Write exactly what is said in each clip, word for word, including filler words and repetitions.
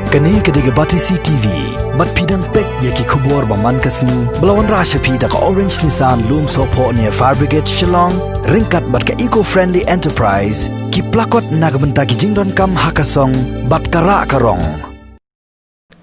Kane ka dei ka Batesi T V, bad phi dang peit ïa ki khubor ba man ka sngi, ba la wanrah sha phi da ka Orange Nissan Lumsohphoh near Fire Brigade Shillong, ryngkat bad ka Eco Friendly Enterprise, ki plakot na ka bynta ki jingdonkam ha ka song, bad ka rah ka rong.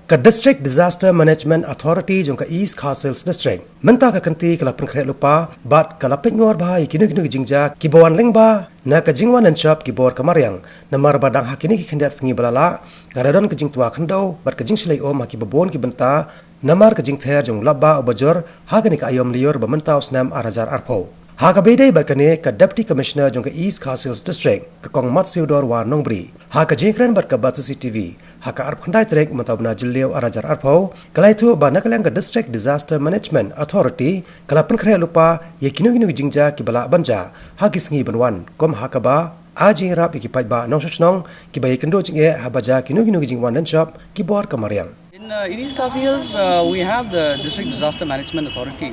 Ka District Disaster Management Authority jong ka East Khasi Hills District mynta ka kynti ka la pynkhreh lypa bad ka la pynngor bha ïa kino kino ki jingjia kiba wan lyngba na ka jingwan lynshop ki bor ka mariang, namar ba dang ha kine ki khyndiat sngi ba la lah, ka la don ka jingtwa khyndew bad ka jingshlei um ha kiba bun ki bynta, namar ka jingther jong u lap ba uba jur ha kane ka aïom lyiur ba mynta u snem ar hajar arphew. Ha kaba ïadei bad kane, ka Deputy Commissioner jong ka East Khasi Hills District, ka Kong Matsiewdor War Nongbri, ha ka jingïakren bad ka Batesi T V ha ka arphew khyndai tarik mynta u bnai Jylliew ar hajar arphew, ka la ïathuh ba na ka liang ka District Disaster Management Authority ka la pynkhreh lypa ïa kino kino ki jingjia kiba lah ban jia ha ki sngi ban wan, kum ha kaba ai jingïarap ïa ki paidbah nongshong shnong kiba ïakynduh jingeh haba jia kino kino ki jingwan lynshop ki bor ka mariang. In, uh, in East Khasi Hills, uh, we have the District Disaster Management Authority,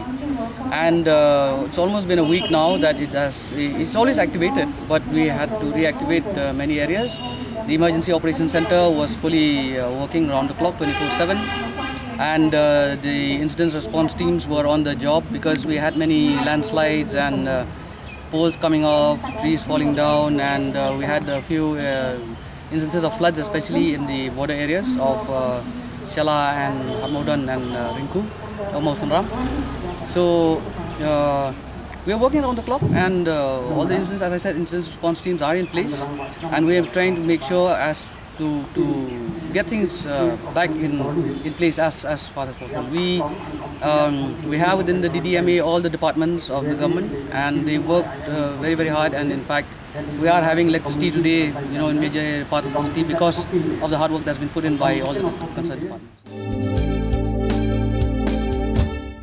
and uh, it's almost been a week now that it has, it's always activated, but we had to reactivate uh, many areas. The Emergency Operations Center was fully uh, working around the clock, twenty-four seven, and uh, the incident response teams were on the job because we had many landslides and uh, poles coming off, trees falling down, and uh, we had a few uh, instances of floods, especially in the border areas of uh, Shella and Harmodon and uh, Ringku, uh, Mawsynram. So uh, we are working around the clock, and uh, all the incidents, as I said, incident response teams are in place, and we are trying to make sure as to, to get things uh, back in, in place as, as fast as possible. We, um, we have within the D D M A all the departments of the government, and they worked uh, very, very hard, and in fact, we are having electricity today, you know, in major parts of the city because of the hard work that's been put in by all the concerned departments.